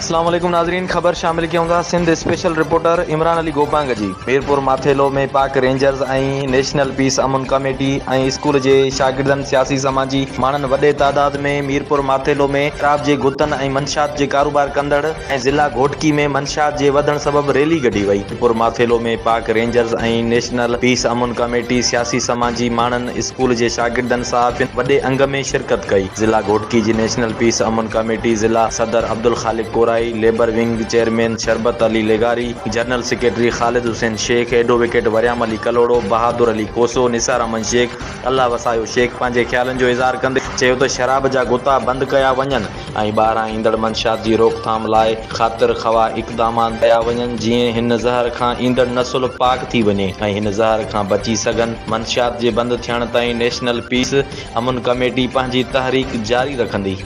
اسلام عليڪم ناظرين خبر شامل ڪيون ٿا سنڌ اسپيشل رپورٽر عمران علي گوپانگ جي Mirpur Mathelo ۾ Pak rangers ۽ national peace امن ڪميٽي ۽ اسڪول جي شاگردن سياسي سماجي ماڻهن وڏي تعداد ۾ ميرپور ماٿيلو ۾ شراب جي گتن ۽ منشيات جي ڪاروبار ڪندڙ ۽ ضلع گهوٽڪي ۾ منشيات جي وڌڻ سبب ريلي ڪڍي وئي. ميرپور ماٿيلو ۾ پاڪ رينجرز ۽ نيشنل پيس امن ڪميٽي سياسي سماجي ماڻهن اسڪول جي شاگردن صحافين وڏي انگ ۾ شرڪت ڪئي. ضلع گهوٽڪي جي نيشنل پيس امن ڪميٽي ضلع صدر Abdulkhaliq Korai, labour wing chairman Sharbat Ali لغاري، general secretary Khalid Hussain Shaikh, advocate Waryam Ali Kalhoro, Bahadur Ali Khoso, Nisar Ahmed Shaikh, Allah Wasayo Shaikh پنهنجي خيالن جو اظهار ڪندي چيو ته شراب جا گتا بند ڪيا وڃن ۽ ٻاهران ايندڙ منشيات جي روڪٿام لاء خاطر خواهه اقدامات ڪيا وڃن جيئن هن زهر کان ايندڙ نسل پاڪ ٿي وڃي ۽ هن زهر کان بچي سگهن منشيات جي بند ٿيڻ تائين نيشنل پيس امن ڪميٽي پنهنجي تحريڪ جاري رکندي.